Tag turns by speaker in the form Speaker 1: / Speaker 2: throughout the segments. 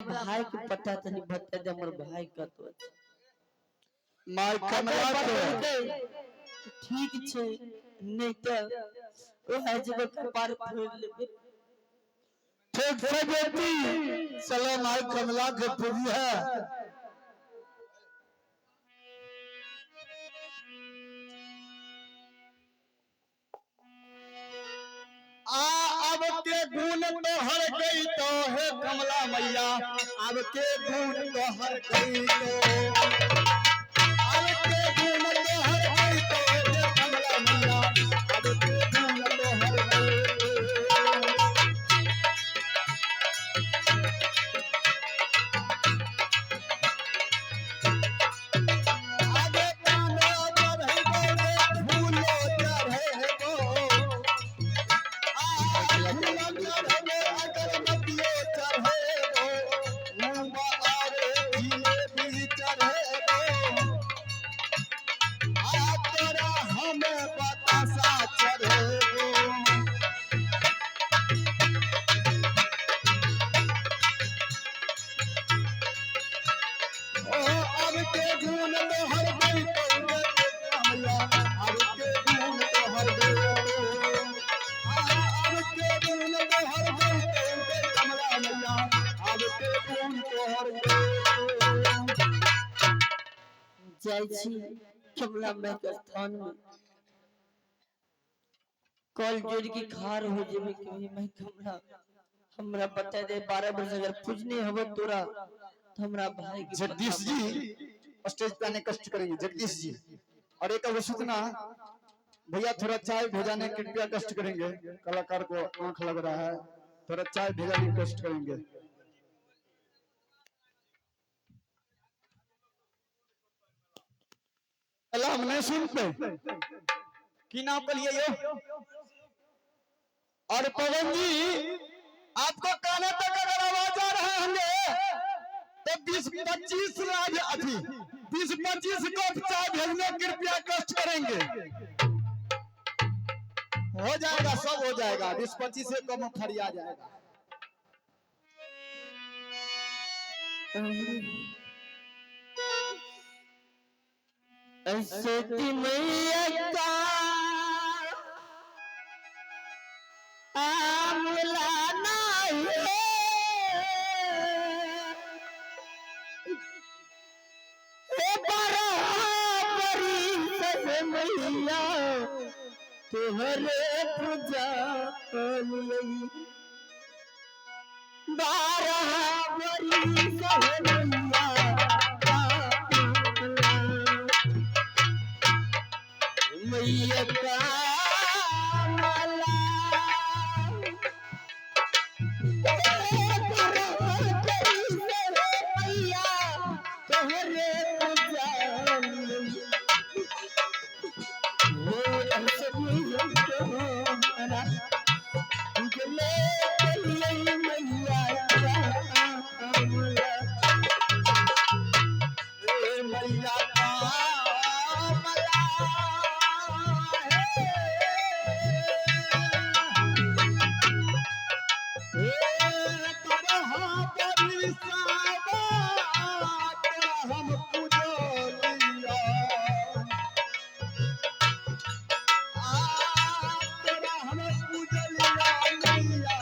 Speaker 1: भाई के पता तनी बता दे हमर भाई कतौ छै।
Speaker 2: माय कमला
Speaker 1: अगर
Speaker 2: के
Speaker 1: बतेलकै तऽ ठीक छै, नहि तऽ ओएह जेबै कपार फोड़ि लेबै।
Speaker 2: ठीक छै बेटी, चलो माय कमला के पूजी है। आ अब के गुण तो हर गई तो हे कमला मैया, अब के गुण तो हर गई तो, अब के गुण तो हर गई तो हे कमला मैया, अब के गुण तो हर गई तो। आगे कानो चढ़े गो फूलो चढ़े गो,
Speaker 1: जाइ छी कमला माय के स्थान में, कल जोड़ के खार हो जेबे कि माय कमला हमरा बता दे, 12 वर्ष अगर पूजने हब तोरा तो हमरा भाई के
Speaker 2: जगदीश
Speaker 1: पता
Speaker 2: जी स्टेज पे आने कष्ट करेंगे जगदीश जी। और एक और सूचना भैया, थोड़ा चाय भेजाने कृपया कष्ट करेंगे, कलाकार को आंख लग रहा है, थोड़ा चाय भेजाने कष्ट करेंगे। पहला हम नहीं सुनते की नाम के लिए यो। और पवन जी आपको काने तक अगर आवाज आ रहे होंगे तो 20-25 लाख अथी 20-25 कप चाय भेजने कृपया कष्ट करेंगे, हो जाएगा सब हो जाएगा, 20-25 से कम फरिया जाएगा।
Speaker 1: सरस्वती मैया का आमला नहीं हे बराबरी से मैया तुहरे पूजा बराबरी से मैया मैया कमला मैया तोहरे पूजा मैया
Speaker 2: हे मैया कमला हे, तोरा बरिसावा तोरा हम पूजलिया, आ तोरा हम पूजलिया मैया
Speaker 1: मैया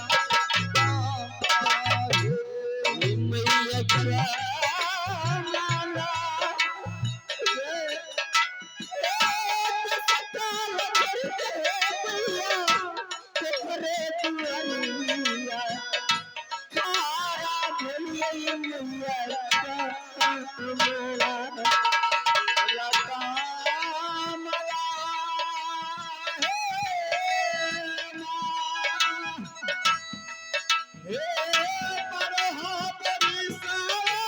Speaker 1: कमला
Speaker 2: कमला हे बरहा बरिसावा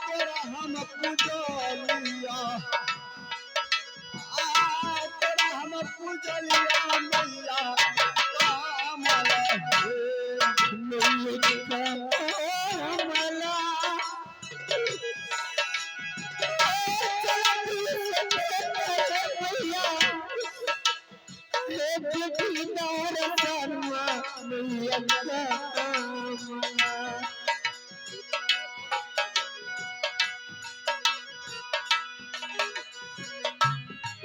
Speaker 2: तोरा हम पूजलिया, आ तोरा हम पूजलिया मैया कमला हे।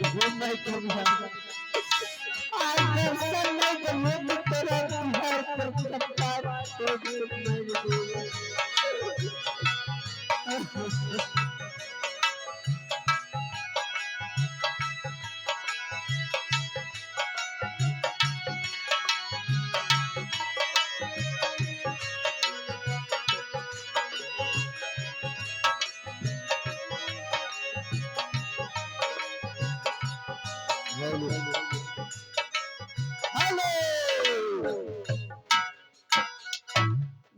Speaker 1: हे my Kamla, आज दर्शन नहीं देबो तो तोरा बिहार पर कपार फोड़ के मारि देबो।
Speaker 2: हेलो।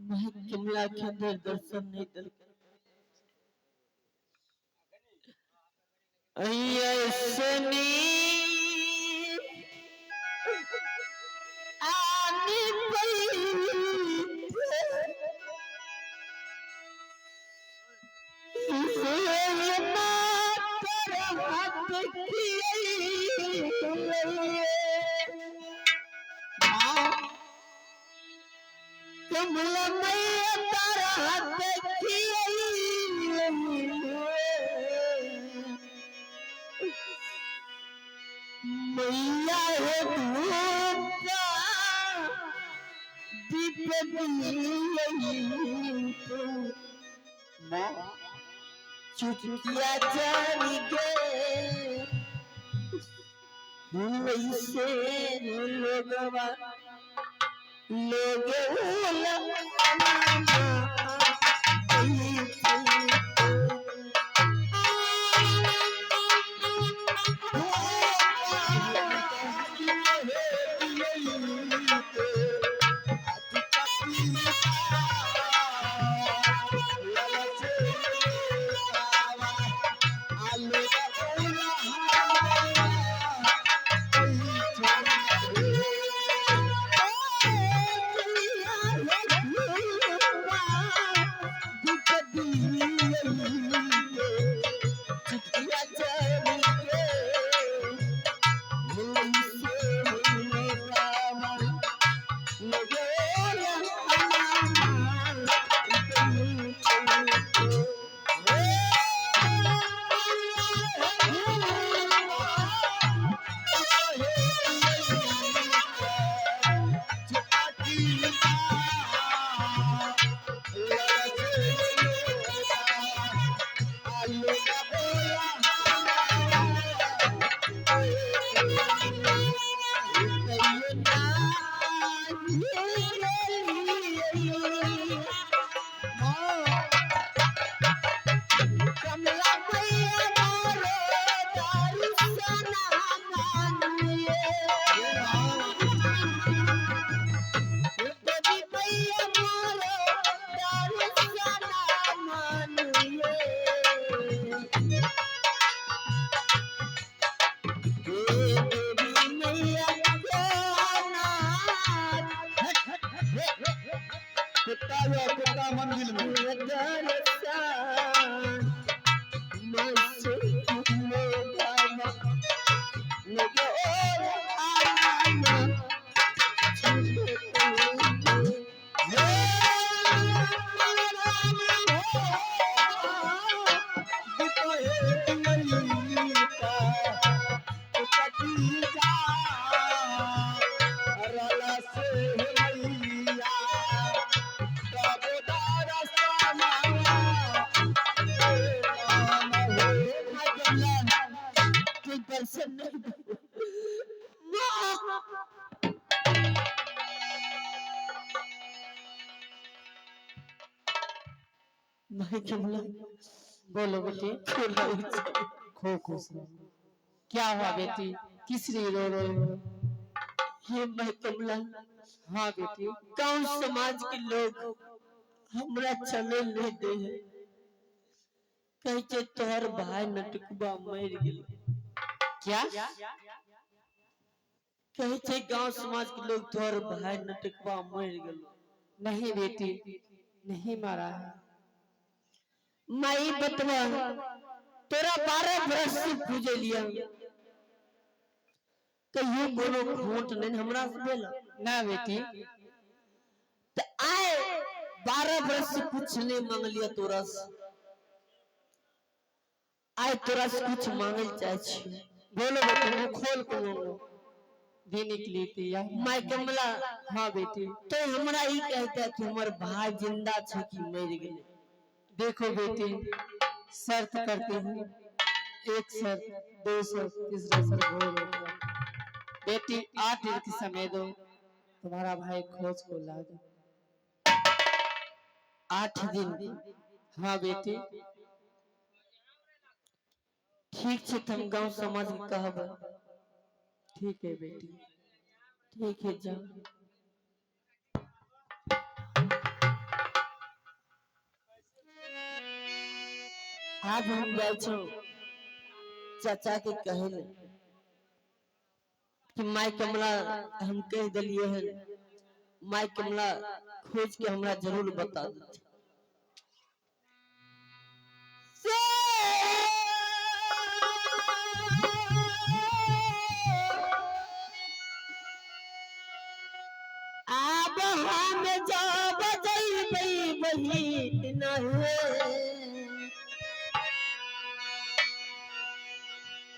Speaker 1: My कमला के अंदर दर्शन नहीं दिल। ऐसनी आनी कमला मैया तारा हाथ मैया हे धूपा दीप चुटकिया जानी गे वैसे लोगवा लोग कमला मैया मारो दारू सना मानिए, देवी मैया मारो दारू सना मानिए, देवी मैया
Speaker 2: कुत्ता यो कुत्ता मंदिर में।
Speaker 3: बोलो बेटी। खूब खुश रहो। क्या हुआ बेटी, किस लिए रो रहे हो?
Speaker 1: हे मैं कमला।
Speaker 3: हाँ बेटी।
Speaker 1: गांव समाज के लोग हमरा चले नहीं दे है, कहे छे तोहर भाई नटकुबा मर गेल।
Speaker 3: क्या?
Speaker 1: कहे छे गांव समाज के लोग तोहर भाई नटकुबा मर गेल।
Speaker 3: नहीं बेटी, नहीं मारा है।
Speaker 1: माई बतवा, तोरा 12 बरस से पूजे लिया, कहियो कोनो खोट नहीं हमरा से भेल?
Speaker 3: ना बेटी।
Speaker 1: त आए 12 बरस से कुछ नहीं मांगलिया तोरा से, आए तोरा से कुछ मांगल चाहे छी।
Speaker 3: बोलो बेटी, मुंह खोल के बोलो। देने के लिए तैयार।
Speaker 1: माय कमला।
Speaker 3: हाँ बेटी।
Speaker 1: तो हमरा ई कहता कि हमर भाई जिंदा छै कि मरि गेलै?
Speaker 3: देखो बेटी, शर्त करते हैं, एक शर्त, दो शर्त, तीसरा शर्त भोर हो गया। बेटी 8 दिन की समय दो, तुम्हारा भाई खोज को ला दो।
Speaker 1: 8 दिन?
Speaker 3: हाँ बेटी।
Speaker 1: ठीक छै, तऽ हम गाँव समाज के कहबै।
Speaker 3: ठीक है बेटी।
Speaker 1: ठीक है, जाओ। आब हम जाइ छौ चाचा के कहे ले कि माय कमला हम कह देलिए हन, माय कमला खोज के हमरा जरूर बता देत। आब हम जाब जइबै बहिन हे,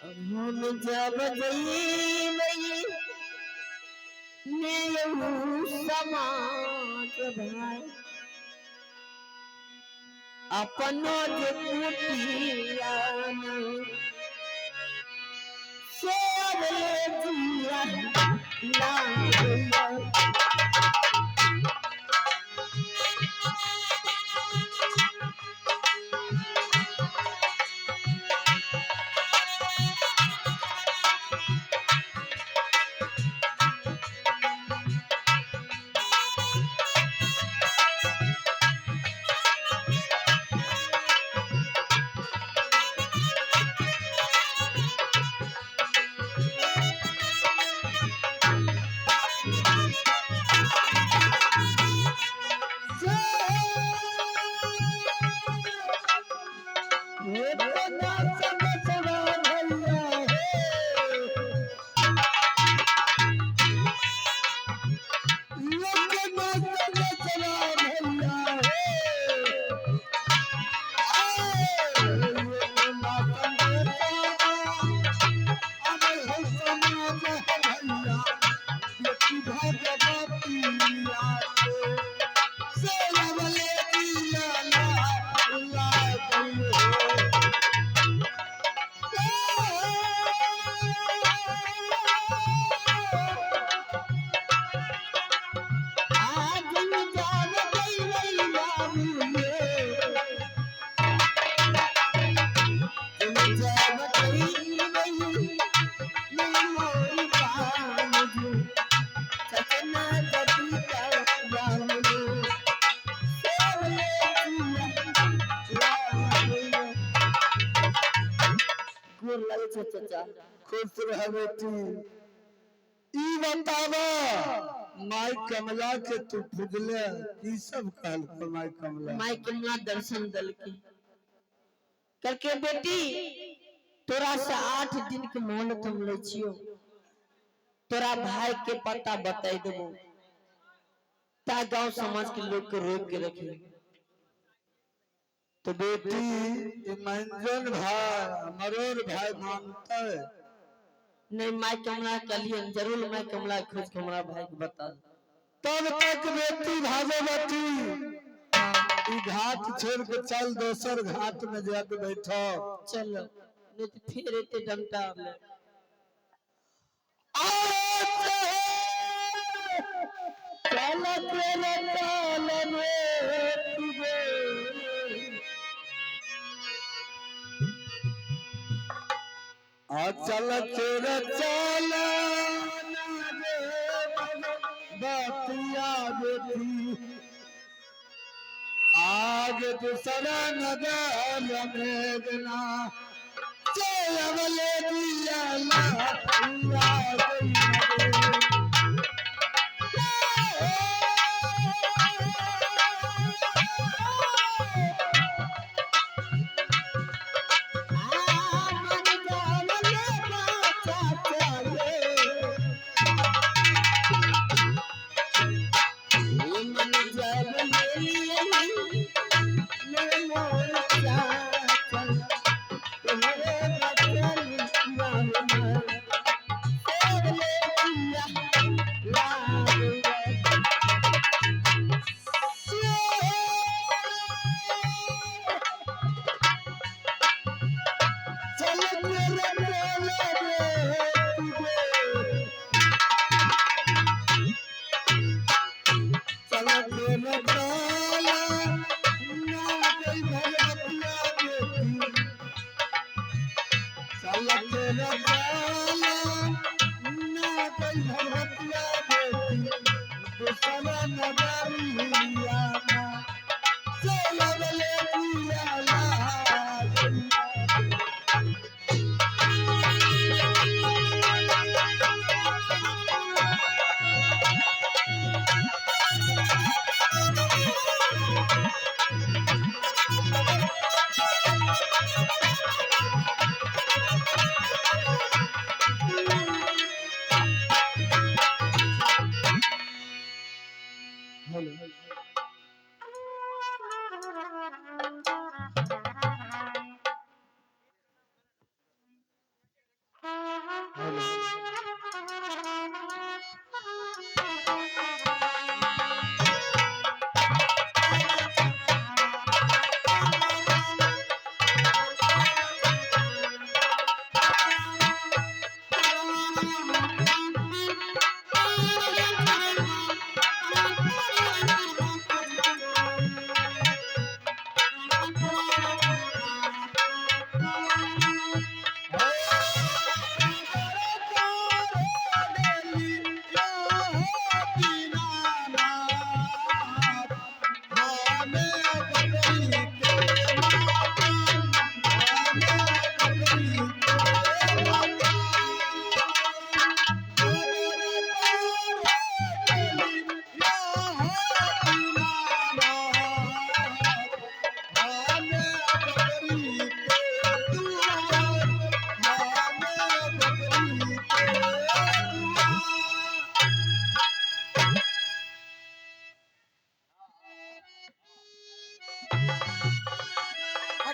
Speaker 1: हम जब जइबै नेहू समाज भाई, अपनो जे कुटिया से जिया लागैया। गोर लगै छै चाचा।
Speaker 2: खुश रह बेटी। ई बतावा, माय कमला के तू पूजले, की सब कहलको माय कमला?
Speaker 1: माय कमला दर्शन दलकी करके, बेटी तोरा से 8 दिन के मोहलत हम लै छियो, तोरा भाई के पता बताई देबो, ता गांव समाज के लोग के रोक के रखी।
Speaker 2: तो बेटी ई मंजन भाई मरोर भाई मानते?
Speaker 1: नहीं, माय कमला कहलिए जरूर माय कमला खोज के हमरा भाई के बता दे।
Speaker 2: तब तक बेटी भागवती ई घाट छोड़ के चल दोसर घाट में जाके बैठो।
Speaker 1: चलो, नहीं तो फिर एते डंटा ले।
Speaker 2: चल तेरे चल रे तुझे आ चल तेरे चल बतिया बेटी आग दूसरा नगर मेघना चले दिया ला गई।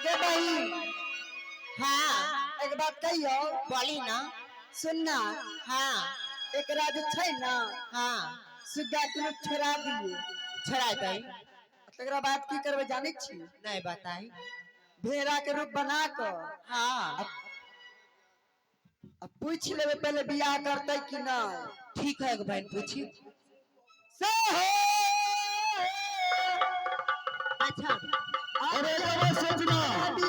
Speaker 2: अगे बहिन।
Speaker 1: हाँ।
Speaker 2: एक बात कहियो।
Speaker 1: बोली ना।
Speaker 2: सुनना।
Speaker 1: हाँ।
Speaker 2: एकरा जे छै ना,
Speaker 1: हाँ,
Speaker 2: सुग्गा के रूप छोड़ा दिए।
Speaker 1: छोड़ा दई।
Speaker 2: तकरा बाद की करबै जानै छी?
Speaker 1: नहीं बताई।
Speaker 2: भेड़ा के रूप बना क
Speaker 1: हाँ।
Speaker 2: आ पूछ लेबै पहले बियाह करतै कि ना।
Speaker 1: ठीक है बहन, पूछी।
Speaker 2: से हो।
Speaker 1: अच्छा।
Speaker 4: अरे बाबा सोचना।
Speaker 2: अभी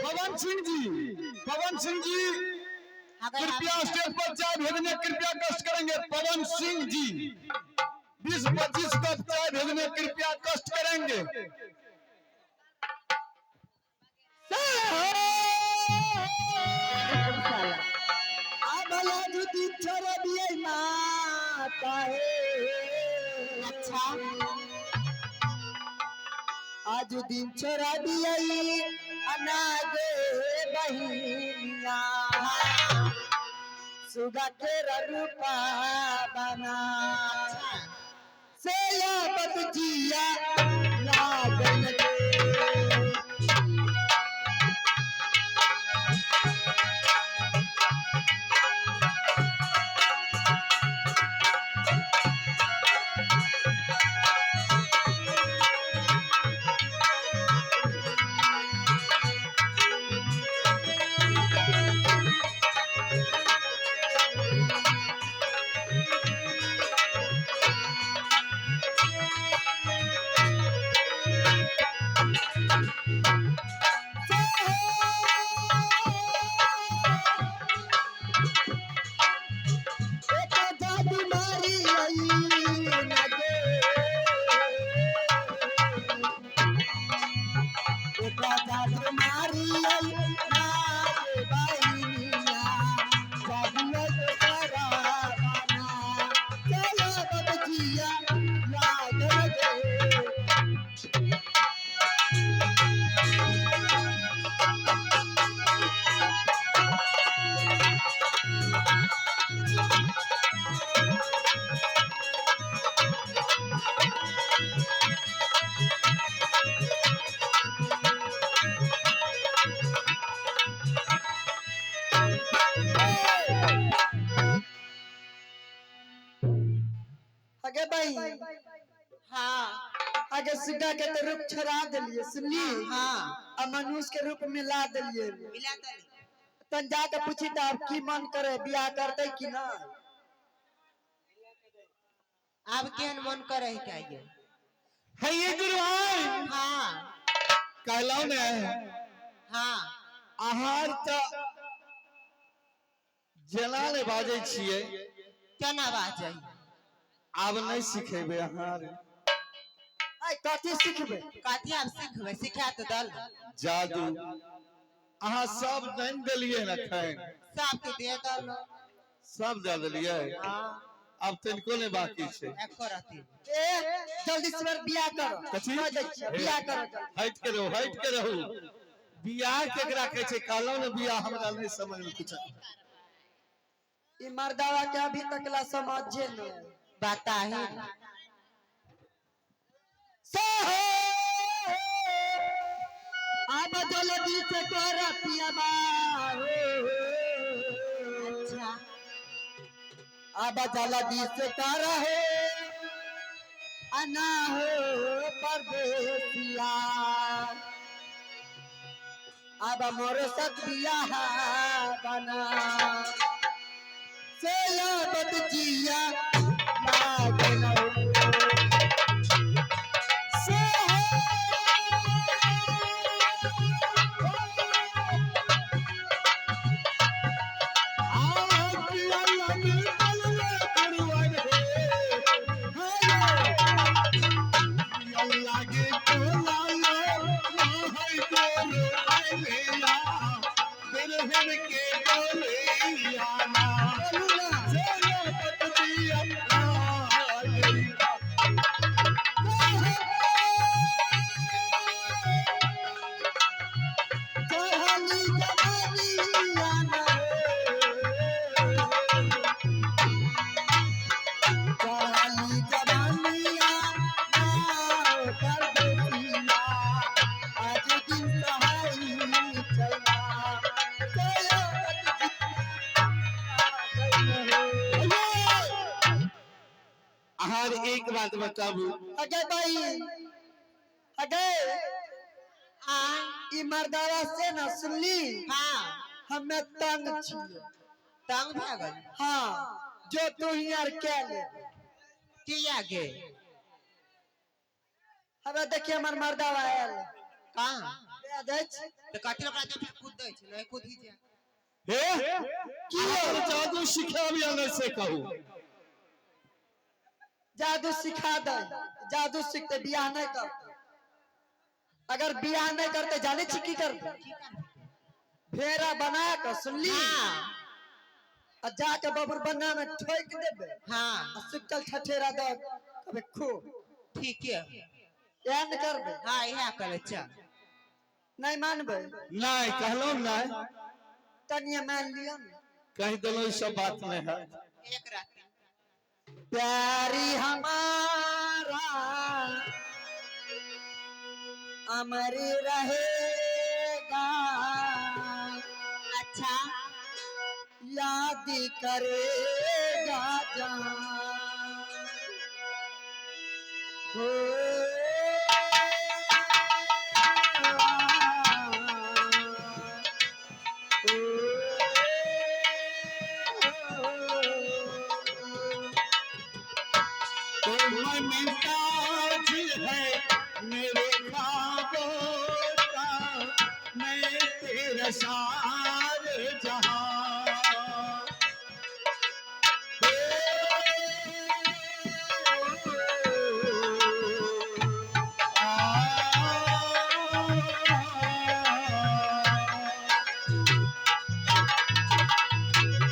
Speaker 4: पवन सिंह जी, पवन सिंह जी कृपया स्टेज पर चाय भेजने कृपया कष्ट करेंगे। पवन सिंह जी 20-25 कप चाय भेजने कृपया कष्ट करेंगे।
Speaker 1: अच्छा।
Speaker 2: आज दिन छोड़ा दिए अनागे बहिनिया, सुगा के रूपा बना से याबत जिया लागल रे। एक जादू मारी आई नगे, एक जादू मारी आई नागे बहिनिया, जादू करा बना चलो बबजिया लागल गे। अगे बहिन।
Speaker 1: हाँ।
Speaker 2: आगे सुग्गा के तो रूप छोड़ा देलिए सुनली।
Speaker 1: हाँ।
Speaker 2: आ मनुष्य के रूप में ला देलिए।
Speaker 1: मिला दली।
Speaker 2: तन जाके पूछी त अब की मन करे, बियाह करते कि ना?
Speaker 1: अब केहन मन करे है क्या ये?
Speaker 4: है ये गुरु भाई।
Speaker 1: हाँ।
Speaker 4: कहलौ ने।
Speaker 1: हाँ।
Speaker 4: आहार त जेना ने बाजै छियै।
Speaker 1: केना बाजै?
Speaker 4: आब नहीं सिखेबै अहाँ।
Speaker 2: आई कथी सिखबै?
Speaker 1: कथी आब सिखबै? सिखा तऽ दल।
Speaker 4: जादू अहाँ सब नहीं देलियै ने एखन?
Speaker 1: सबके दे दल।
Speaker 4: सब दे देलियै?
Speaker 1: हाँ।
Speaker 4: आब तनिको नहीं बाकी छै।
Speaker 1: एको रति।
Speaker 2: ए जल्दी से बियाह करो।
Speaker 4: कथी?
Speaker 2: कह दै छियै, बियाह करो जल्दी।
Speaker 4: हटि के रहू, हटि के रहू। बियाह केकरा कहै छै? कहलहुँ ने बियाह हमरा नहीं समझ में कुछ।
Speaker 2: ई मर्दावा के अभी तक ला समझे न।
Speaker 1: बताही।
Speaker 2: से हो आब जल्दी से कर पियाबा हो।
Speaker 1: अच्छा।
Speaker 2: अब जल्दी से कर हो अना हो परदेसिया, अब मोर सत बियाह बना से याबत जिया लागल हो। से
Speaker 4: के बोलिया ना।
Speaker 2: बोलू ना।
Speaker 4: से
Speaker 5: बात बताबू।
Speaker 2: अगे भाई अगे
Speaker 1: आ
Speaker 2: ई मर्दावा से ना सुनली।
Speaker 1: हाँ।
Speaker 2: हमें तंग छियै।
Speaker 1: तंग भए गेल।
Speaker 2: हाँ जो तू ही आर के ले।
Speaker 1: किया गे?
Speaker 2: हमें देखिए हमर मर्दावा आयल।
Speaker 1: कहाँ?
Speaker 2: दे दै छी।
Speaker 1: तऽ कथी ओकरा जब कूद दै छै नहि कूद ही जाय।
Speaker 5: हे की जादू सिखाबी अगर से कहू।
Speaker 2: जादू सिखा दे, जादू सीखते बियाह नहीं करते। अगर बियाह नहीं करते जाने छी की करते? भेड़ा बना के सुनली।
Speaker 1: हाँ।
Speaker 2: आ जाके बबुर बन्ना में ठोक देबे।
Speaker 1: हाँ।
Speaker 2: आ सुखल ठठेरा दे कबे खूब।
Speaker 1: ठीक है।
Speaker 2: एहन करबे।
Speaker 1: हाँ इएह करे चल।
Speaker 2: नहीं मानबे?
Speaker 5: नहीं कहलो नहीं।
Speaker 2: तनिए मान लियो ने।
Speaker 5: कह देलो ई सब बात नहीं है।
Speaker 1: एक रात
Speaker 2: प्यारी हमारा अमर रहेगा।
Speaker 1: अच्छा।
Speaker 2: याद करेगा जान हो।
Speaker 5: तो मन ताज है मेरे ख्वाबों का, मैं तेरा सार जहां।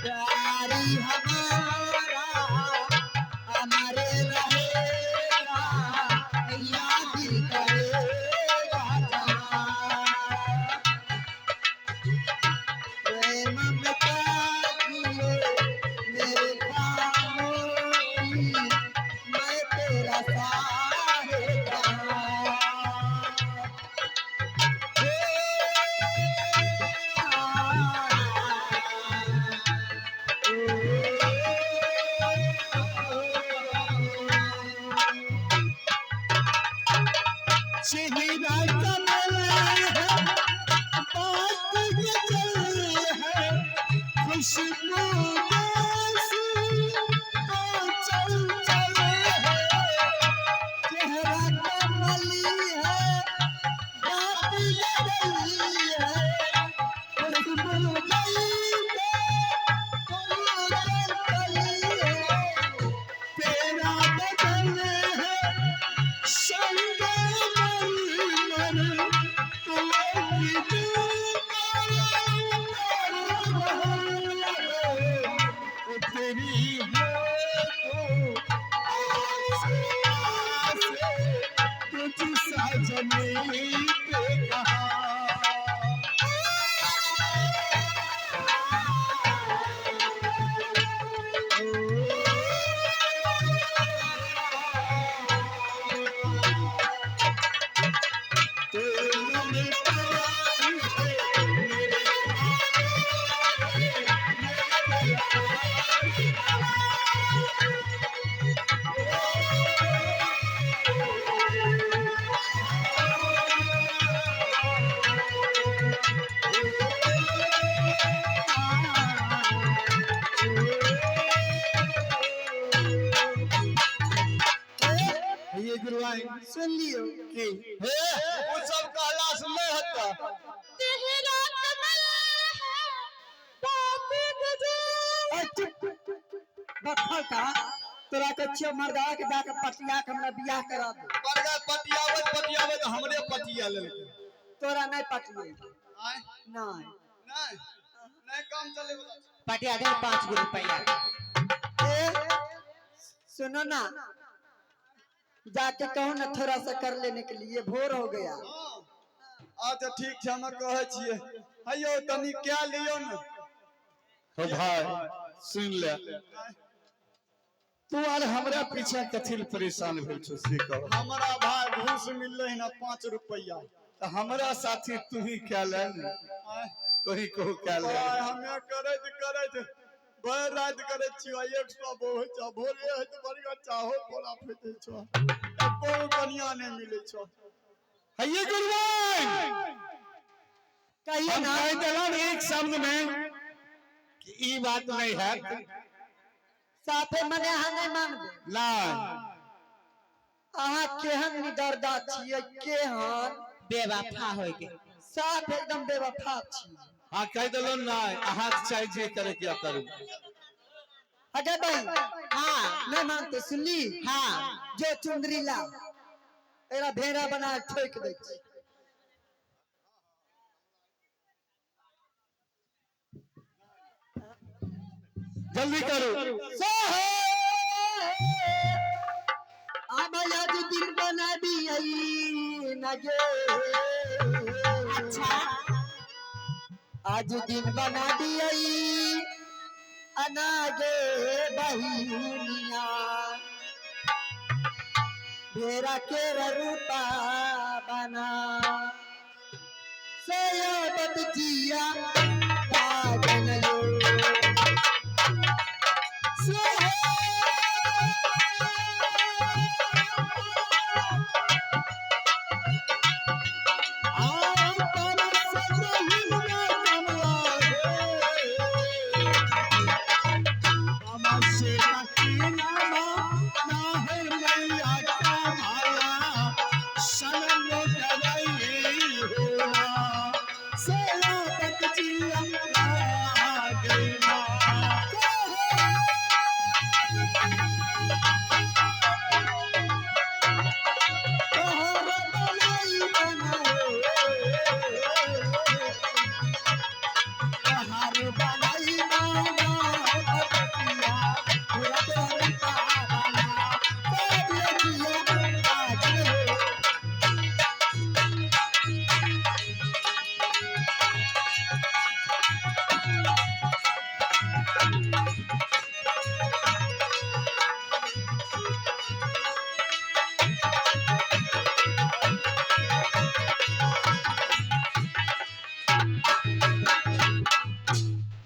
Speaker 2: प्यारी हमारा अमर रहेगा, याद करेगा जहां। प्रेम में ताजिए मेरे ख्वाबों की, मैं तेरा सारे जहां।
Speaker 5: चेहरा कमल है, बात गजल है, खुशबू जैसी तो चंचल है।
Speaker 2: चेहरा कमली है, बात गजल है, खुशबू जैसी तो चंचल है।
Speaker 5: तेरा बदन है संग मर तो तेरी है तो आस तुझ सा जमीन पे कहाँ। ये गुरुआई
Speaker 2: सुन लियो।
Speaker 5: की हे
Speaker 4: ओ सब कहला से नहीं होता।
Speaker 1: चेहरा कमल है, बात गजल।
Speaker 2: ए चुप बखल का तोरा के छियो मर्दावा के जाके पटिया के हमरा बियाह करा दे।
Speaker 4: बड़का पटियावत पटियावत हमरे पटिया लेलकै।
Speaker 2: तोरा नहीं पटिए।
Speaker 4: आय
Speaker 2: नहीं
Speaker 4: नहीं नहीं काम चले वाला छै।
Speaker 1: पटिया दे 5 गो रुपया।
Speaker 2: ए सुनो ना, जाके कहो ना थोड़ा सा कर लेने के लिए, भोर हो गया।
Speaker 4: हाँ। अच्छा ठीक छै, हम कहै छियै हैयो तनी क्या लियो ने।
Speaker 5: हो भाई सुन ले, तू आर हमरा पीछा कथी ले परेशान भेल छौ से कह।
Speaker 4: हमरा भाई घूस मिललै ना 5 रुपया।
Speaker 5: तऽ हमरा साथी तू ही क्या ले ने,
Speaker 4: आय
Speaker 5: तू ही कहू क्या ले।
Speaker 4: भाई हमे करैत करैत
Speaker 2: भरि राति करै छियौ, 100 बहु होइ छौ, भोरे होइ तऽ बढ़िआँ चाहो पोला फेटै छौ, एको गो कनिया नहि मिलै छौ।
Speaker 4: हइये गुरुवाई,
Speaker 1: कहिए
Speaker 5: हम
Speaker 1: ना।
Speaker 5: कह दिलन एक शब्द में कि ई बात नहीं है।
Speaker 1: साफे मने अहाँ नहीं मानबे?
Speaker 5: नहीं।
Speaker 1: अहाँ केहन निदर्दा छियै, केहन
Speaker 3: बेवफा हो गए।
Speaker 1: साफ एकदम बेवफा छियै।
Speaker 5: हाँ, कह दिलन नहीं, अहाँ चाहे जे करे के करू।
Speaker 1: अगे बहन।
Speaker 3: हाँ।
Speaker 1: नहीं मानते, सुनली?
Speaker 3: हाँ।
Speaker 1: जो चुंदरी ला, एकरा भेड़ा बना के ठोक दै छी।
Speaker 5: जल्दी करू।
Speaker 1: अब आज दिन बना दिए नगे।
Speaker 3: अच्छा।
Speaker 1: आज दिन बना दिए अनागे बहिनिया, भेड़ा के रूपा बना सयाबत जिया पागल लो।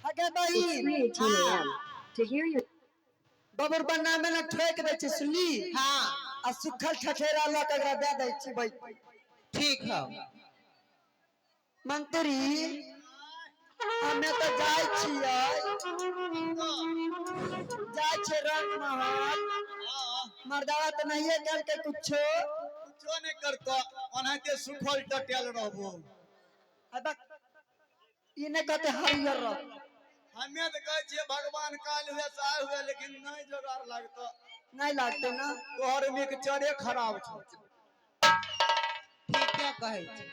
Speaker 1: अगे
Speaker 6: It's
Speaker 1: बहिन।
Speaker 6: 3:18 a.m. To hear your
Speaker 1: बबुर बन्ना में ना ठोक दै छै, सुनली?
Speaker 3: हाँ।
Speaker 1: आ सुखल ठठेरा लऽ के एकरा दे दै छी भाई।
Speaker 3: ठीक है।
Speaker 1: मंत्री, हमे तऽ जाइ छियै, जाइ छियै रंग महल। मर्दावा तऽ नहिये केलकै कुछो।
Speaker 2: कुछो नहि करतौ, ओनाहिते सुखल टटेल रहबो।
Speaker 1: अबक, ई नहि कहते हरियर रह।
Speaker 2: हमे तऽ कहै छियै भगवान काल्हि हुए से आइ हुए, लेकिन नहि जोगाड़ लागतौ।
Speaker 1: नहीं लागते ना।
Speaker 2: तोहर मिक्सचरे खराब छौ।
Speaker 3: ठीके कहै छै।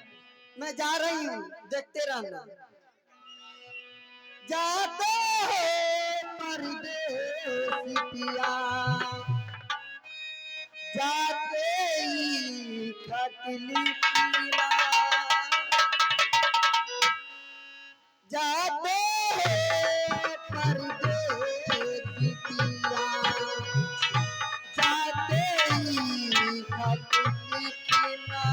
Speaker 1: मैं जा रही हूँ, देखते रहना। जाते हो परदेसी पिया, जाते ही खतली पिया, जाते हो परदेसी पिया, जाते ही खतली पिया।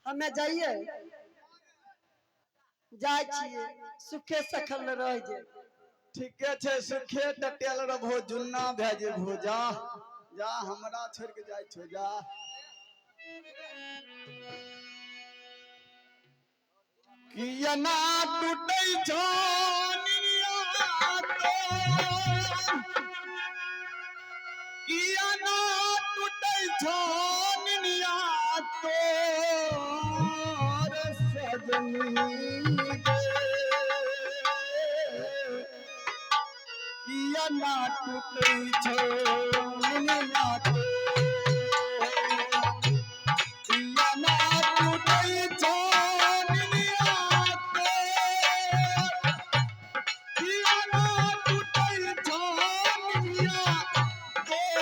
Speaker 1: हमे जाइए, जाइ छियै, सुखे सखल रह जे।
Speaker 2: ठीके छै, सुखे टटेल रहबो, जुन्ना भए जेबहो। जा जा, हमरा छोड़ि के जाइ छौ, जा।
Speaker 4: किया ना टूटै छौ निनिया तोर, किया ना टूटै छौ निनिया तोर सजनी गे।
Speaker 2: किया ना टूटै छौ निनिया तोर, किया ना टूटै छौ निनिया तोर, किया ना टूटै छौ निनिया तोर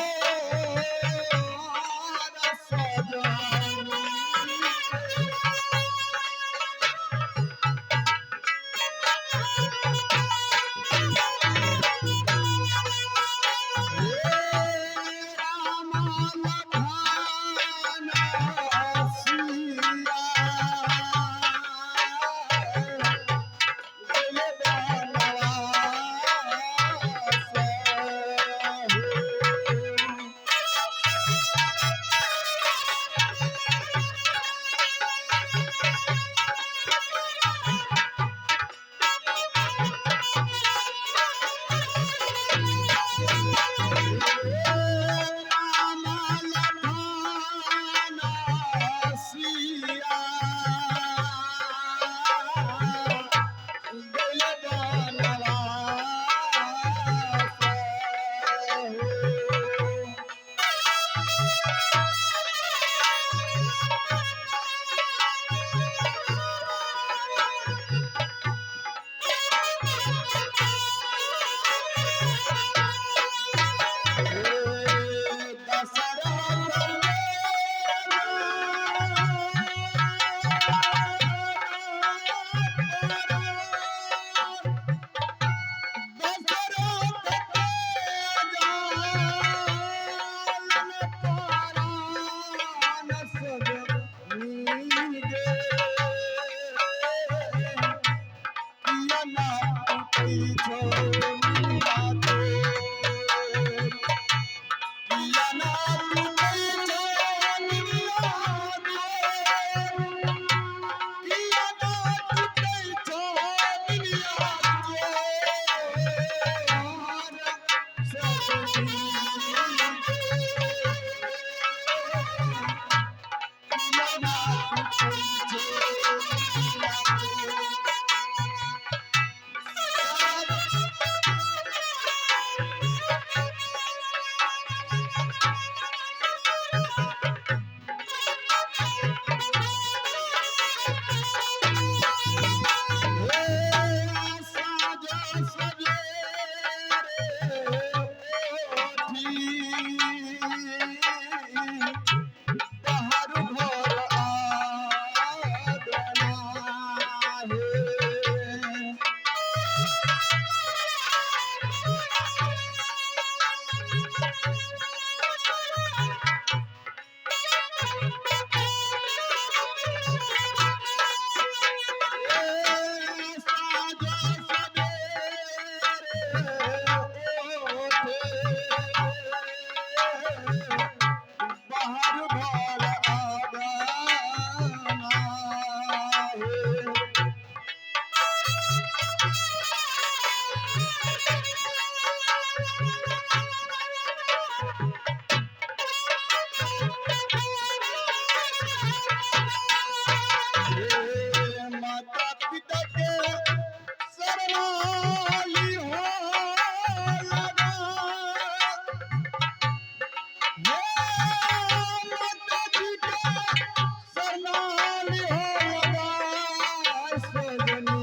Speaker 2: सजनी।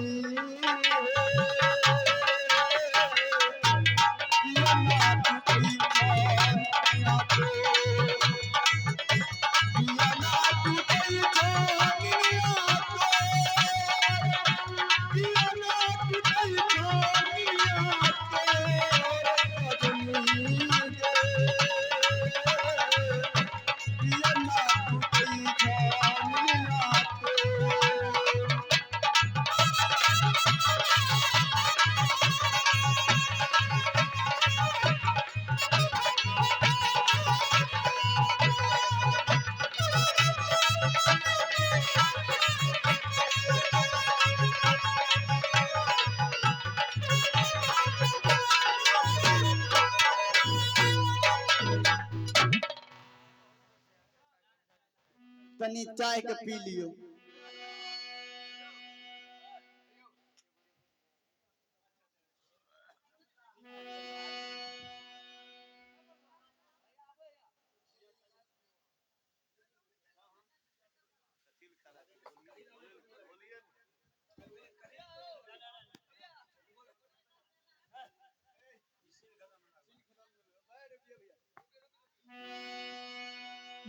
Speaker 2: तनी चाय के पी लियो।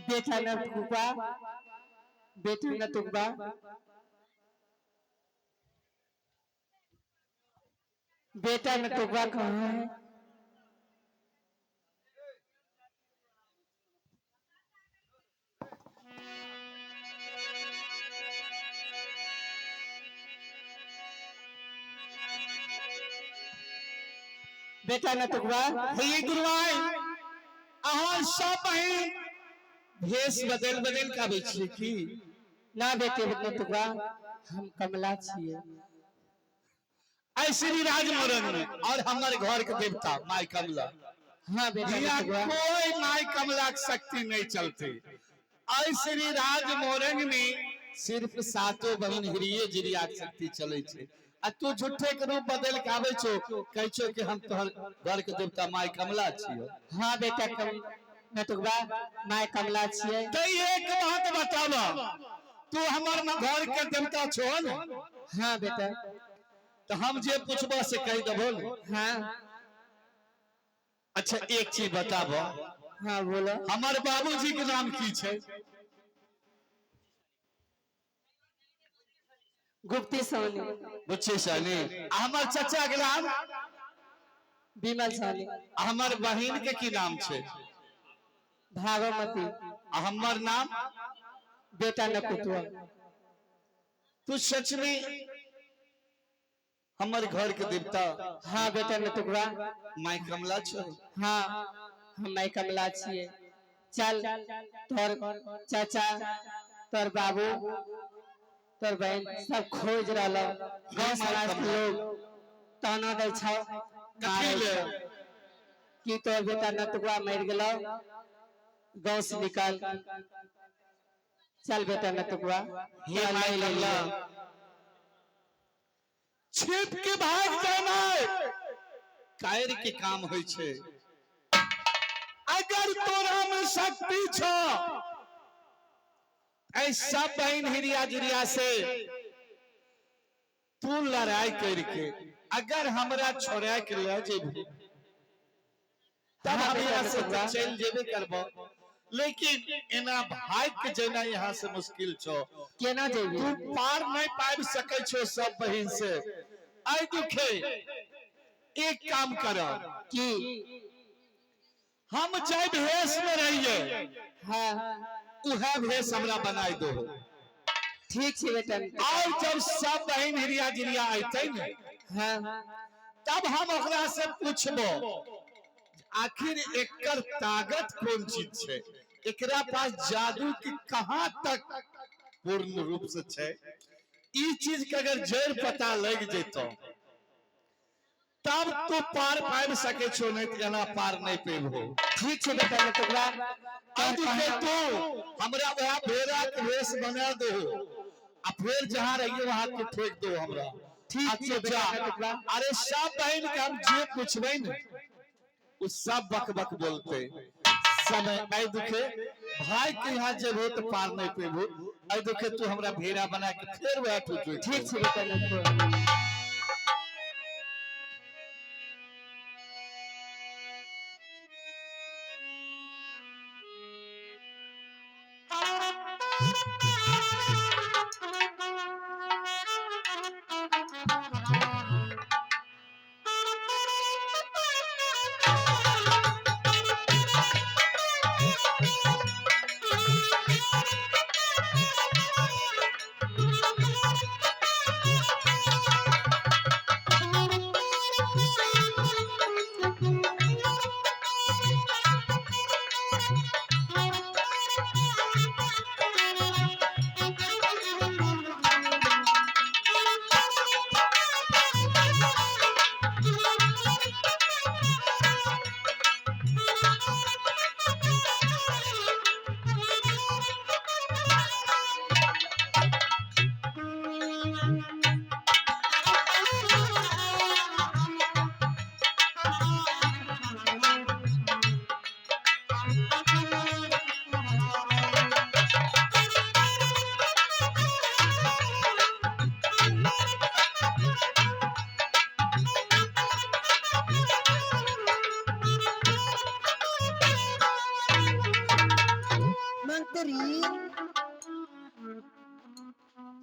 Speaker 3: बेटा न टुकबा, बेटा न टुकबा, बेटा न टुकबा कहाँ है? बेटा न टुकबा।
Speaker 5: हे गुरुआई, अहाँ सब बहिन भेष बदल बदल के आबै छियै की?
Speaker 3: ना बेटे न टुकबा, हम कमला छियै।
Speaker 5: ऐ श्री राज मोरंग में और हमर घर के देवता माय कमला।
Speaker 3: हाँ बेटा
Speaker 5: हियां
Speaker 3: न टुकबा।
Speaker 5: कोई माय कमला के शक्ति नहीं चलते। ऐ श्री राज मोरंग में सिर्फ सातो बहिन हिरिये जिरिया के शक्ति चले छै। आ तू झूठे के रूप बदल के आबै छो, कहै छो कि हम तोहर घर के देवता माय कमला छियो।
Speaker 3: हाँ बेटा कम नटुकबा, माय कमला छियै।
Speaker 5: त एक बात बताब, तू हमर घर के देवता छो ने?
Speaker 3: हाँ बेटा।
Speaker 5: तो हम जे पूछबो से कह देबो ने?
Speaker 3: हाँ।
Speaker 5: अच्छा एक चीज बताब।
Speaker 3: हाँ बोलो।
Speaker 5: हमर बाबूजी के नाम की छै?
Speaker 3: गुप्ती सोनी।
Speaker 5: गुप्ती सोनी। आ हमर चचा के नाम?
Speaker 3: विमल सोनी।
Speaker 5: आ हमर बहिन के की नाम छै?
Speaker 3: भागमती।
Speaker 5: आ हमर नाम?
Speaker 3: बेटा नकुतुआ।
Speaker 5: तू सच में हमर घर के देवता?
Speaker 3: हाँ बेटा नटुकबा।
Speaker 5: माय कमला छो?
Speaker 3: हाँ हम माय कमला छियै। चल तोर चाचा, तोर बाबू, तोर बहन सब खोज रहल। गाँव समाज के लोग ताना दै छौ, मारै छौ कि तोर बेटा नटुकबा मरि गेलौ, गाँव से निकाल। चल बेटा नटुकबा।
Speaker 5: हे माय कमला, छिप के भाग जाना कायर के काम होइ छै। अगर तोरा में शक्ति छौ, ऐ सब बहन हिरिया जुरिया से तू लड़ाई करके अगर हमरा छोड़ा के ले जेबही तब हम यहाँ से तो चल जेबे करबो, लेकिन एना भाग के जेना यहाँ से मुश्किल छौ।
Speaker 3: केना जेबही?
Speaker 5: तू पार नहीं पाबि सकै छौ सब बहिन से। ऐ दुखे एक काम कर।
Speaker 3: की?
Speaker 5: हम जाय भेष में रहिए।
Speaker 3: हाँ।
Speaker 5: उहे भेष हमरा बनाई दो।
Speaker 3: ठीक छै बेटा।
Speaker 5: और जब सब बहिन हिरिया जिरिया अयतै ने,
Speaker 3: हाँ।
Speaker 5: तब हम ओकरा से पूछबो आखिर एकर ताकत कोन चीज छै, एकरा पास जादू के कहाँ तक पूर्ण रूप से छै। ई चीज के अगर जड़ पता लग जेतो तब तू पार पाबि सकै छो, नहीं तो एना पार नहीं पेबहो।
Speaker 3: ठीक छै बेटा नटुकबा।
Speaker 5: तू हमरा वह भेड़ा के भेष बना दो आ फिर जहाँ रहिए वहां तू फेंक दो हमरा।
Speaker 3: ठीक छै बेटा नटुकबा।
Speaker 5: अरे सब बहन के हम जे पूछबै ने उ सब बक बक बोलते समय। ऐ दुखे भाई के यहाँ जेबहो तो पार नहीं पेबहो। ऐ दुखे तू हमरा भेड़ा बना के फिर वह ठुक।
Speaker 3: ठीक छै बेटा नटुकबा।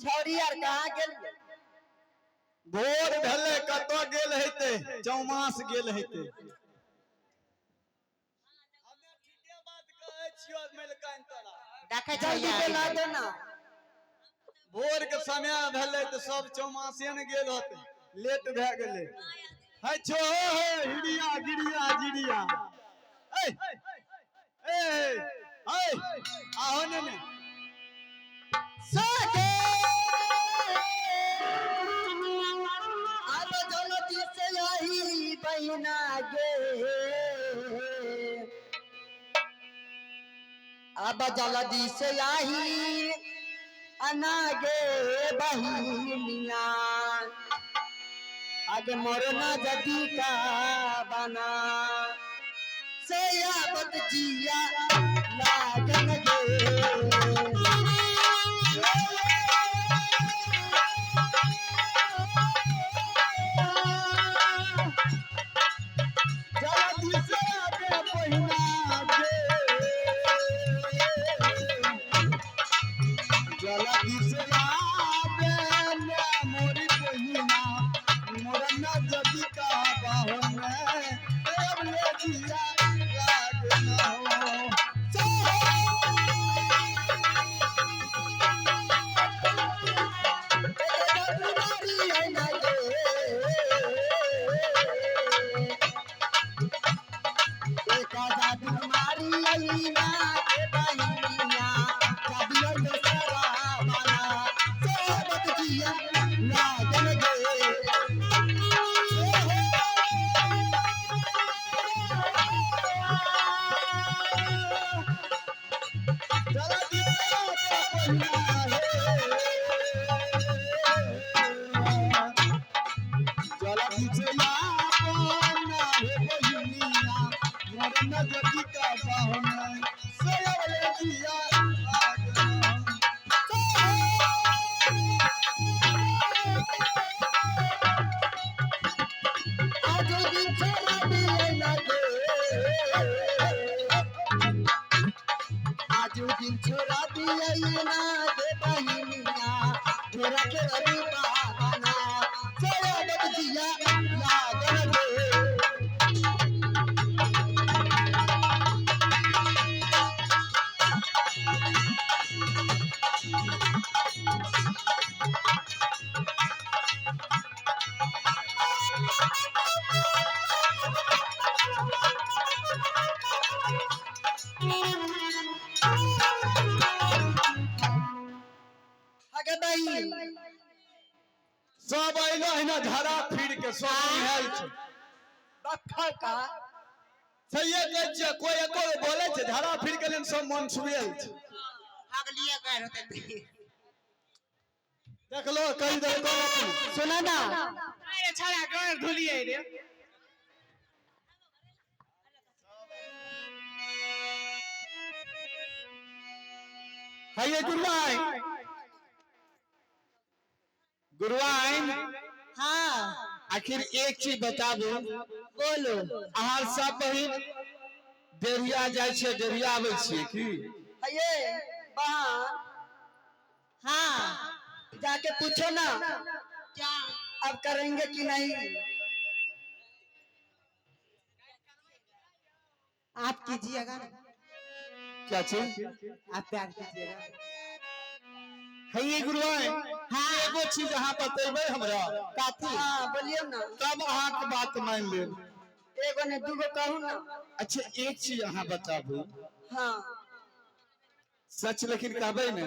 Speaker 1: छौरी आर कहाँ गेल?
Speaker 2: भोर भेलै, कतऽ गेल हेतै? चौमास गेल हेतै।
Speaker 7: देखै
Speaker 1: जल्दी
Speaker 7: छियै।
Speaker 1: बोला दो ना।
Speaker 2: भोर के समय भेलै तऽ सब चौमासे ने गेल होतै, लेट भए गेलै। है छो हे हिड़िया गिड़िया जिड़िया, ए ए ए, आहो ने ने
Speaker 1: सके अब जलती से यही बहिना गे, अब जल्दी से आही अनागे बहिनिया, अग मोरना जदी का बना से आवत जिया लागन गे।
Speaker 2: जल्दी से आगे बहिना गे, जल्दी से आबे ने मोरी बहिना, मोरना जदी का बाहों में अब ले जिया लागना हो। जल्दी से आबे बहिना हे, जल्दी से आबे हे बहिनिया, मोरना जदी का बाहों में से अब ले जिया लागना।
Speaker 1: आजू दिन छोड़ा दिया ना गे बहिनिया, तोरा के रूपा बना सोया जिया लागल गे। अगे बहिन,
Speaker 2: सब अइलो हिना झड़ा फिर के सब निहाल छै।
Speaker 1: बक्खा का
Speaker 2: सहिए कहै छियै, कोई एको बोलै छै? झड़ा फिर गेलै, सब मन छुएल छै।
Speaker 7: हगलिए गारि होतै।
Speaker 2: देखलो, कहि देलको अपन।
Speaker 1: सुना ना।
Speaker 3: अरे छड़ा, गारि धुलिए रे।
Speaker 5: है गुरुआइन, गुरुआइन।
Speaker 1: हाँ।
Speaker 5: आखिर एक चीज बताबू।
Speaker 1: बोलो।
Speaker 5: अहाँ सब बहिन डेढ़िया जाइ छियै, डेढ़िया आबै छियै की?
Speaker 1: ये बहन,
Speaker 7: हाँ।
Speaker 1: जाके पूछो ना।
Speaker 7: क्या?
Speaker 1: अब करेंगे कि नहीं?
Speaker 7: आप कीजिएगा ना।
Speaker 5: क्या चीज?
Speaker 7: आप प्यार कीजिएगा।
Speaker 5: है ये गुरुआइन, हाँ, एगो चीज अहाँ बतेबै हमरा।
Speaker 7: कथी?
Speaker 1: हाँ, बोलियो ना।
Speaker 5: तब अहाँके बात मान लेब।
Speaker 1: एगो ने दूगो कहू ना।
Speaker 5: अच्छा, एक चीज अहाँ बताबू।
Speaker 1: हाँ।
Speaker 5: सच लेकिन कहबै ने?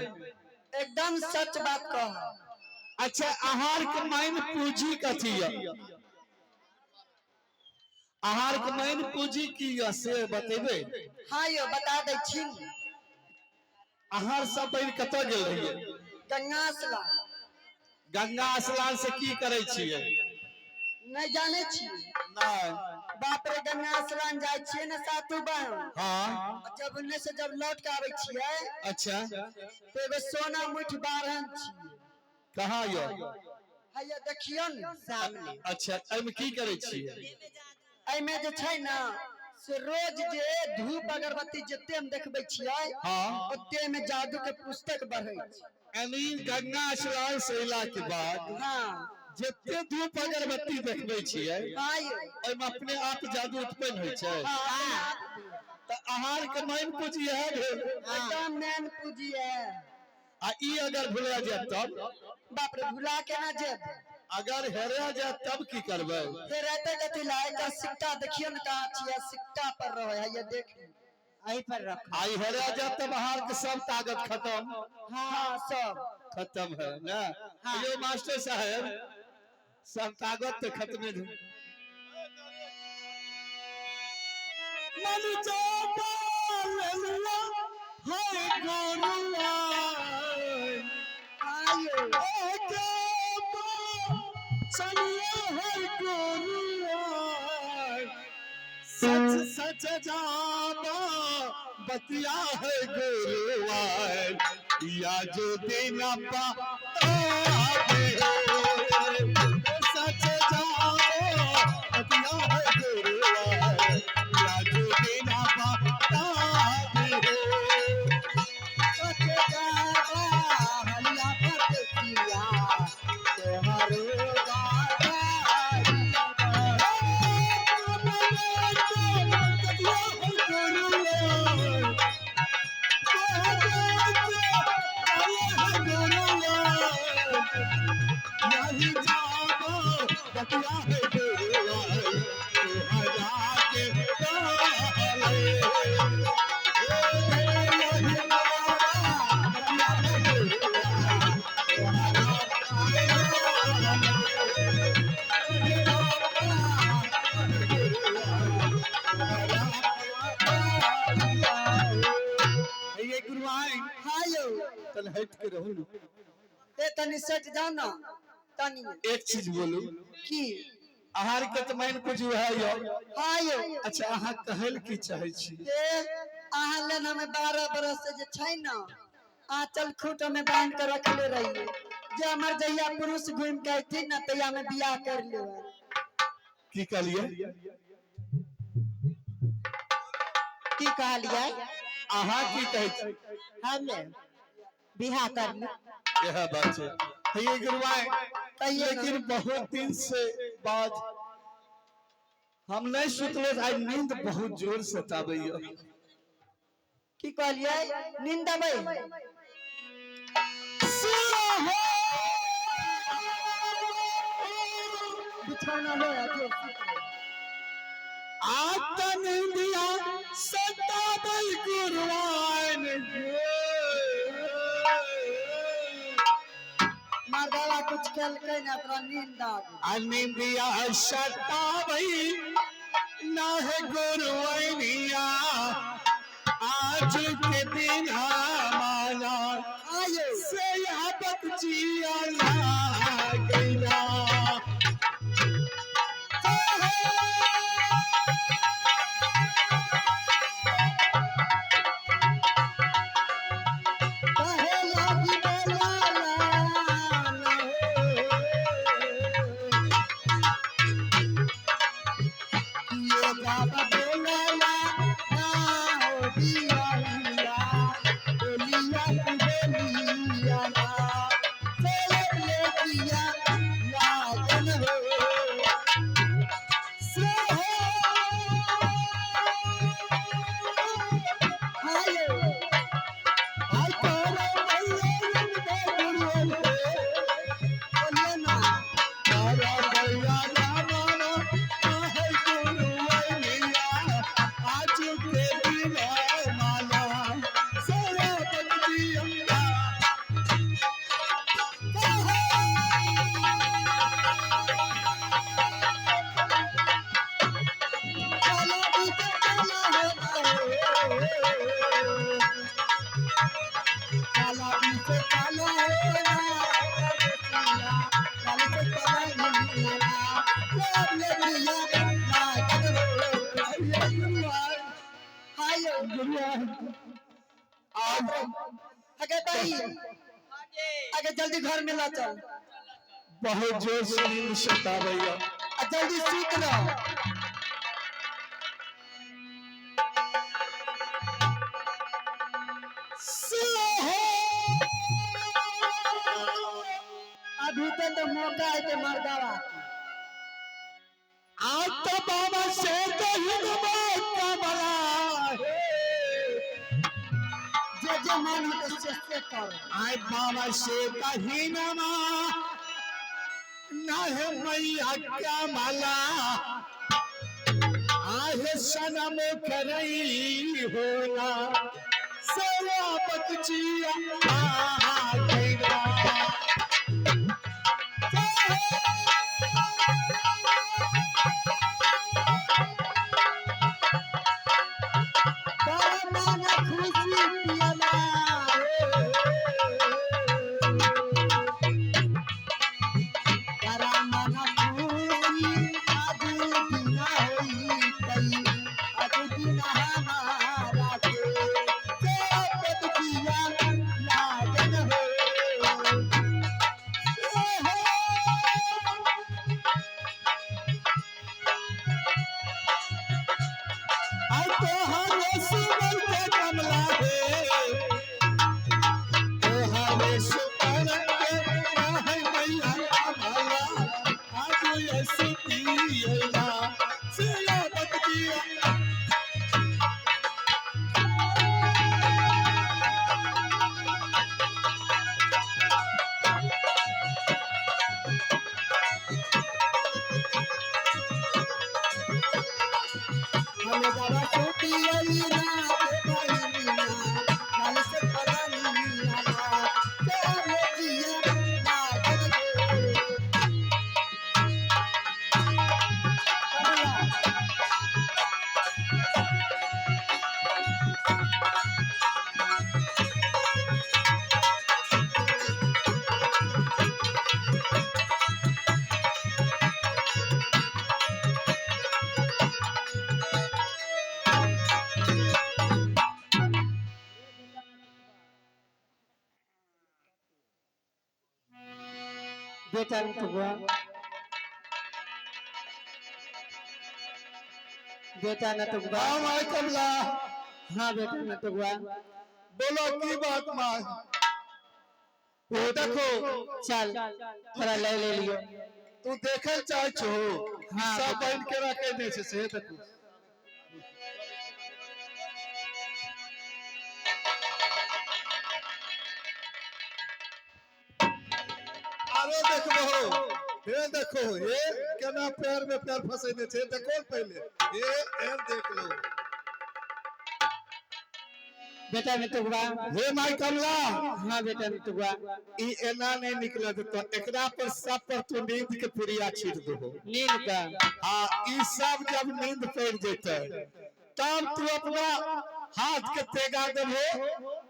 Speaker 1: एकदम सच बात कह।
Speaker 5: अच्छा, आहार के माइन पूंजी कथी यऽ? आहार के माइन पूंजी की यऽ, से बतेबै?
Speaker 1: हाँ यो, बता दै छी।
Speaker 5: आहार सब बहिन कतऽ गेल रहियै?
Speaker 1: गंगा स्नान।
Speaker 5: गंगा स्नान से की करै छियै?
Speaker 1: नहीं जाने छी?
Speaker 5: नहि।
Speaker 1: बाप रे, गंगा स्नान जाइ छियै ने सातु बहन, जब उन्ने से जब लौट के आबै छियै, तो एगो सोना मुठ बारहन छियै।
Speaker 5: कहाँ यऽ?
Speaker 1: हैया, देखियौ ने।
Speaker 7: सामने।
Speaker 5: अच्छा, एहिमे की करै छियै?
Speaker 1: एहिमे जे छै ने से रोज जे धूप अगरबत्ती जते हम देखबै छियै, ओते में जादू के पुस्तक बढ़ै छै।
Speaker 5: यानी गंगा स्नान से अयला के बाद
Speaker 7: हाँ
Speaker 5: जते धूप अगरबत्ती देखबै छियै
Speaker 7: हाँ यौ
Speaker 5: ओहिमे अपने आप जादू उत्पन्न होइ छै।
Speaker 7: हाँ।
Speaker 5: तऽ आहार के मेन पूंजी इएह भेल।
Speaker 7: एकदम मेन पूंजी है।
Speaker 5: आ ई अगर भुला जायत तब?
Speaker 7: बाप रे, भुला के ना जेब।
Speaker 5: अगर हेरा जायत तब की करबै?
Speaker 7: फिर रहते कथी ला? एकर सिक्का देखियौ ने कहाँ छियै, सिक्का पर रहे है, ये देख लियौ।
Speaker 3: एहि पर रख।
Speaker 5: आ ई हेरा जायत तब आहार के सब ताकत खत्म।
Speaker 7: हाँ सब
Speaker 5: खत्म है ना? यो मास्टर साहब, सब ताकत तो खत्म है। मन जाबा ललुआ है गोरुआ
Speaker 7: आयो
Speaker 5: ओ जाबा चलिए है गोरुआ सच सच जाबा बतिया है गोरुआ या जो दिन पा सच जाबा बतिया है गोरुआ या जो दिन पा
Speaker 7: सच जाबा हलिया पर देखिया तोहरो गाता।
Speaker 5: ये गुरुआई
Speaker 7: हाँ यौ।
Speaker 5: तन हट के रहू न।
Speaker 7: ए तनी सट जाओ ना तनी।
Speaker 5: एक चीज बोलू
Speaker 7: की?
Speaker 5: आहार के तऽ मेन कुछ है यो।
Speaker 7: हाँ यौ।
Speaker 5: अच्छा, अहाँ कहल की चाहै छी?
Speaker 7: ए अहाँ लेन हमें 12 बरस से जे छै ना आंचल खूट में बांध के रखले रहिए, जे हमर जहिया पुरुष घूम के अयथिन ना तहिया में बियाह कर लेबै।
Speaker 5: की कहलिए?
Speaker 3: की कहलियै?
Speaker 5: अहाँ की कहै छी?
Speaker 3: हमे बियाह कर ली।
Speaker 5: यह बात है ये गुरुआई।
Speaker 7: कहिए ना।
Speaker 5: लेकिन बहुत दिन से बाद हम नहीं सुतले, आई नींद बहुत जोर से आबैया।
Speaker 7: की कहलियै? नींद अबै? बिछौना लो आ जो सुत लो।
Speaker 5: आता नींदिया सताबै गुरुआन
Speaker 7: मर्दावा कुछ केलकै ना तोरा नींद आ गेल।
Speaker 5: आ नींदिया सताबै ना है गुरुआनिया आज के दिन माना
Speaker 7: आयो
Speaker 5: से आबत जिया गैला।
Speaker 7: कहे लागी बोला ला ला हो। ये बाबा बोला ला ना हो बियाहिया, बोलिया तू बोलिया ना, चले ले किया लागन हो। से हो। हायो।
Speaker 5: आई तारा मैया गुरुआन
Speaker 7: बोलिए ना।
Speaker 5: तारा मैया रामा है गुरुआनिया आज के दिन माला सारा बंदिया।
Speaker 7: काला बीते काला हो ना। काला बीते काला हो ना। काला से काला नीला, सब ले लिया लागन हो। हायो। अगे भाई, अगे जल्दी घर में ला चल।
Speaker 5: बहुत जोर से नींद सताबैया।
Speaker 7: आ जल्दी सुत रहो।
Speaker 5: से हो।
Speaker 7: अभी तो तो मौका है के मर्दावा
Speaker 5: आज तो बाबा से कही कमला हे।
Speaker 7: जे जे मन होते से कर।
Speaker 5: आय बाबा से कही नमा ना है मैया कमला आहे सनम करई होला सेवा बकचिया आ गईला।
Speaker 7: बड़ा मन खुशी पियला बड़ा मन खुशी आज बिना होई तई आज बिना हमारा के से पतिया लागन हो ए हो।
Speaker 5: आ तोहरे सुमन के कमला हे, तोहरे सुमन के आहे मैया कमला, आज ऐसी पियला, सिया बकचिया।
Speaker 7: हमें बाबा सोती आई ना के बहिनिया काल से पलानिया ना के जिया लागन हो। कमला
Speaker 3: बेटा नटुआ, बेटा नटुआ।
Speaker 5: हाँ माय कमला।
Speaker 3: हाँ बेटा नटुआ।
Speaker 5: बोलो की बात माँ? वो देखो।
Speaker 3: चल थोड़ा ले ले लियो।
Speaker 5: तू देखल चाहे छो?
Speaker 3: हाँ।
Speaker 5: सब बहन के रखे दे छे से देखो। आरो देखबो, हे देखो, हे केना पैर में पैर फसेने छे, देखो पहले, हे हे देख लो।
Speaker 3: बेटा नटुआ।
Speaker 5: Hey my Kamla.
Speaker 3: हाँ बेटा नटुआ।
Speaker 5: ई एना नहीं निकले तो एकरा पर सब पर तू नींद के पुरिया छीट दहो।
Speaker 3: नींद का?
Speaker 5: हाँ, ई सब जब नींद पड़ जेते तब तू अपना हाथ के तेगा देबो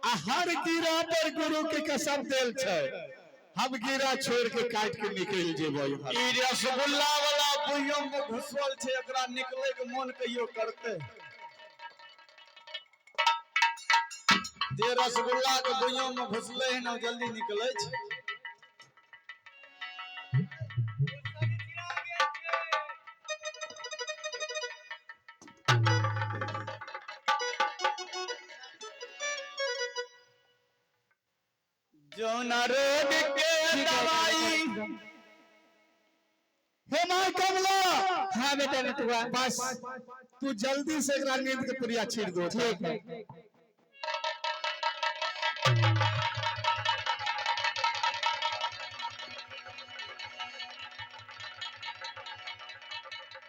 Speaker 5: आ हर गिरा पर गुरु के कसम देल छै, हम गिरा छोड़ के काट के निकल जेबो यहाँ।
Speaker 4: ई रसगुल्ला वाला बुइयों में घुसल छै, एकरा निकले के मन कहियो करते? जे रसगुल्ला के बुइयों में घुसले है ना, ओ जल्दी निकले छै। जौना रोग के दवाई।
Speaker 5: हे my कमला।
Speaker 3: हाँ बेटा नटुआ।
Speaker 5: बस तू जल्दी से एकरा नींद के पुरिया छीट दो।
Speaker 3: ठीक है।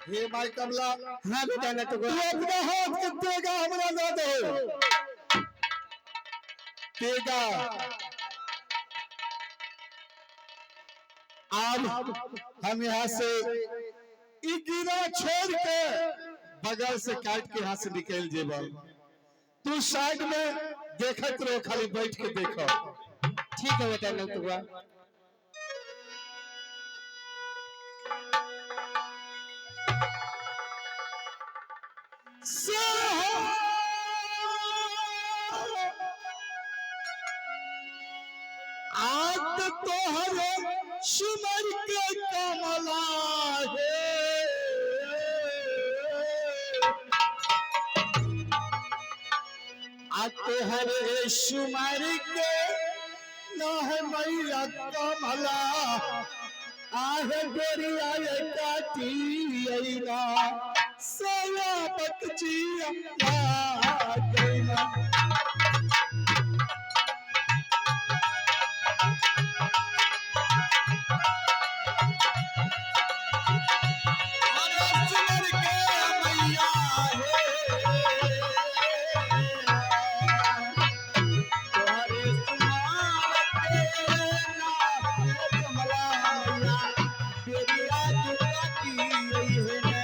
Speaker 5: हे my कमला।
Speaker 3: हाँ बेटा नटुआ।
Speaker 5: तू अपना हाथ के तेगा हमरा दे दो तेगा। अब हम यहाँ से ई गिरा छोड़ के बगल से काट के यहाँ से निकल जेबल, तू साइड में देखत रहो, खाली बैठ के देखो।
Speaker 3: ठीक है बेटा नटुआ।
Speaker 5: से हो आज तोहरे सुमर के कमला हे, आ तोहरे सुमर के ना है मैया कमला।
Speaker 2: आहे गोरिया ये काटी अइना सया बकचिया लागैना। अरे सिमर के मैया हे, तोहरे सुमार के नाम कमला मैया, बेरिया जुटाती है ने,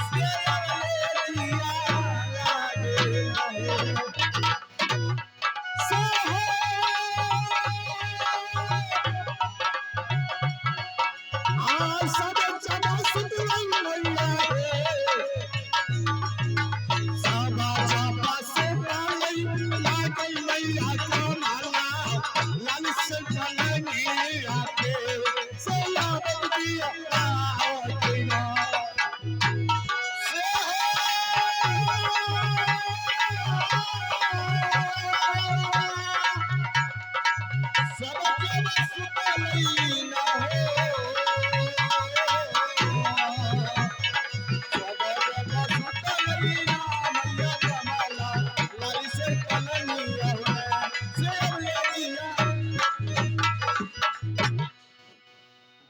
Speaker 2: सेवले जिया लागे है।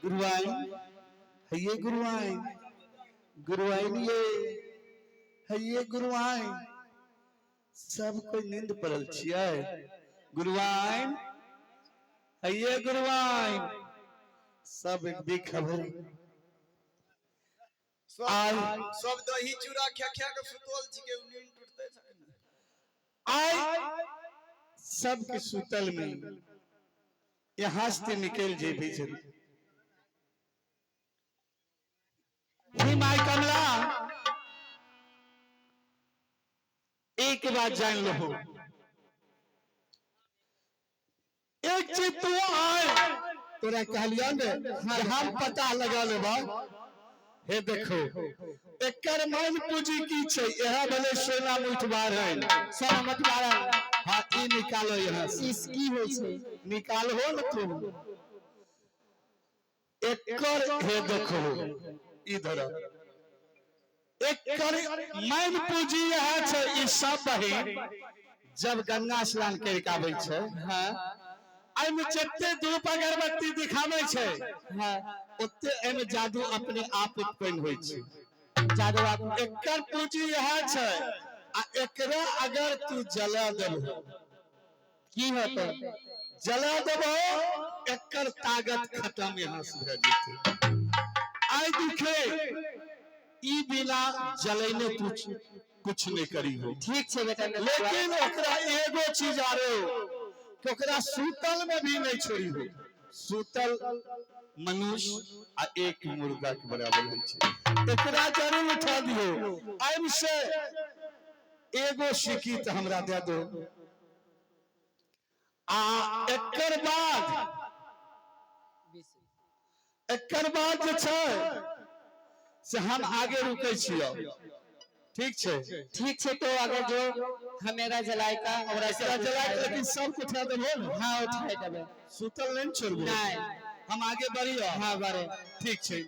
Speaker 2: गुरुआइन है ये, गुरुआइन, गुरुआइन ये है ये गुरुआइन। सब कोई नींद पड़ल छियै। गुरुआइन है ये, गुरुआइन, सब एक बेखबर आइ
Speaker 4: सब दही चूड़ा खा खा के सुतल छिके, नींद टूटते छै।
Speaker 5: आइ सबके सुतल में यहाँ से निकल जेबे जरूर। ही माय कमला, एक बात जान लो, एक चीज तू आए तोरा कहलियो ने कि हम पता लगा लेबा। हे देखो, एकर मन पूंजी की छै? इहा भले सोना मुठबार है।
Speaker 3: सोना मटवारा।
Speaker 5: हाँ, ई निकालो यहाँ से।
Speaker 3: इस की होइ छै?
Speaker 5: निकालहो न तू एकर। हे देखो, इधर एकर मैन पूंजी यह छै। ई सब बहिन जब गंगा स्नान करि के आबै छै,
Speaker 3: हाँ
Speaker 5: एहिमे जते धूप अगरबत्ती दिखाबै छै,
Speaker 3: हाँ
Speaker 5: ओते एहिमे जादू अपने आप उत्पन्न होइ छै।
Speaker 3: जादू आप
Speaker 5: एकर पूंजी यह छै आ एकरा अगर तू जला देबहो,
Speaker 3: की होतै?
Speaker 5: जला देबहो, एकर ताकत खत्म यहाँ से भए जेतै। आइ दुखे ई बिना जलैने तू कुछ नहीं करी हो।
Speaker 3: ठीक छै बेटा।
Speaker 5: लेकिन ओकरा एगो चीज आरो कि ओकरा सूतल में भी नहीं छोड़ी हो। सूतल मनुष्य आ एक मुर्गा के बराबर होइ छै। एकरा जरूर उठा दियो। एहिमे से एगो सिक्की तऽ हमरा दे दो आ एकर बाद जे छै से हम आगे रुकै छियै। ठीक छै?
Speaker 3: ठीक छै, तो अगर जो हमेरा जलाय का और ऐसे
Speaker 5: एकरा जला के, लेकिन सबके उठा देबो ने?
Speaker 3: हाँ, उठाय देबै।
Speaker 5: सुतल नहीं ने छोड़बो?
Speaker 3: नहीं।
Speaker 5: हम आगे बढ़ियो?
Speaker 3: हाँ, बड़े।
Speaker 5: ठीक छै।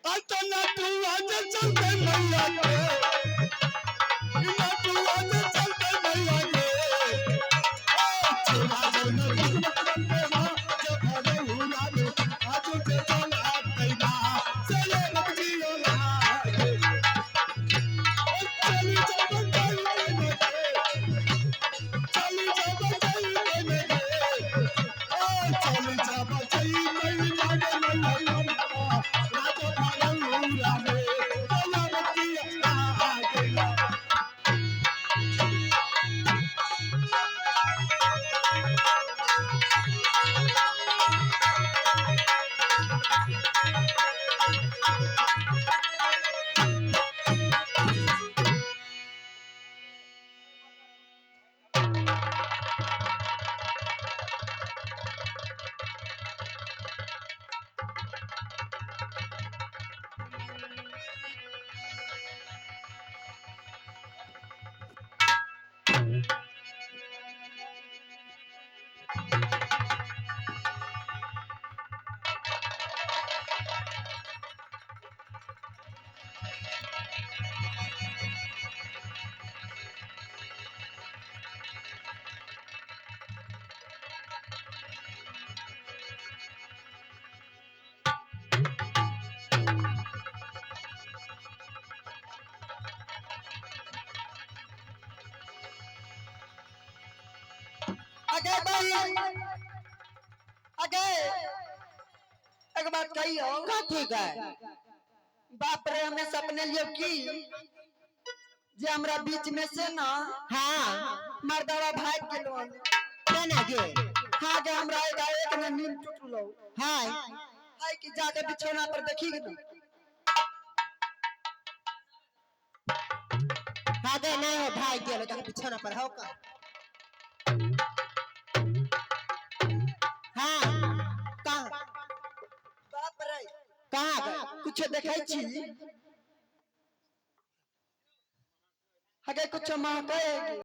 Speaker 5: अब तो नटुआ जे चलते मैया के, नटुआ जे चलते मैया के, ओ चोरा जल में मां जब भरे हुरा रे आज के चला तैना चले रजियो लागे। ओ चली जब चल में के, चली जब चल में के, ओ चली जब चल में मागे मैया राजो पागल हुरा रे चला रजियो लागे।
Speaker 7: रहिए। अगे एक बात कहियो।
Speaker 1: कथी गए?
Speaker 7: बाप रे, हमें सपने लियो की जे हमरा बीच में से ना मर्दावा भाग गेलो।
Speaker 1: केना गे?
Speaker 7: हाँ गे, हमरा एक एक ने नींद टूटलो।
Speaker 1: हाय।
Speaker 7: हाय कि जाके बिछौना पर देखी ना।
Speaker 1: हाँ गे, नहीं हो, भाग गेलो, जाके बिछौना पर हो का। हाँ, कहाँ?
Speaker 7: बाप रे।
Speaker 1: कहाँ गए?
Speaker 7: कुछ देखै छी हगे, कुछ महकै।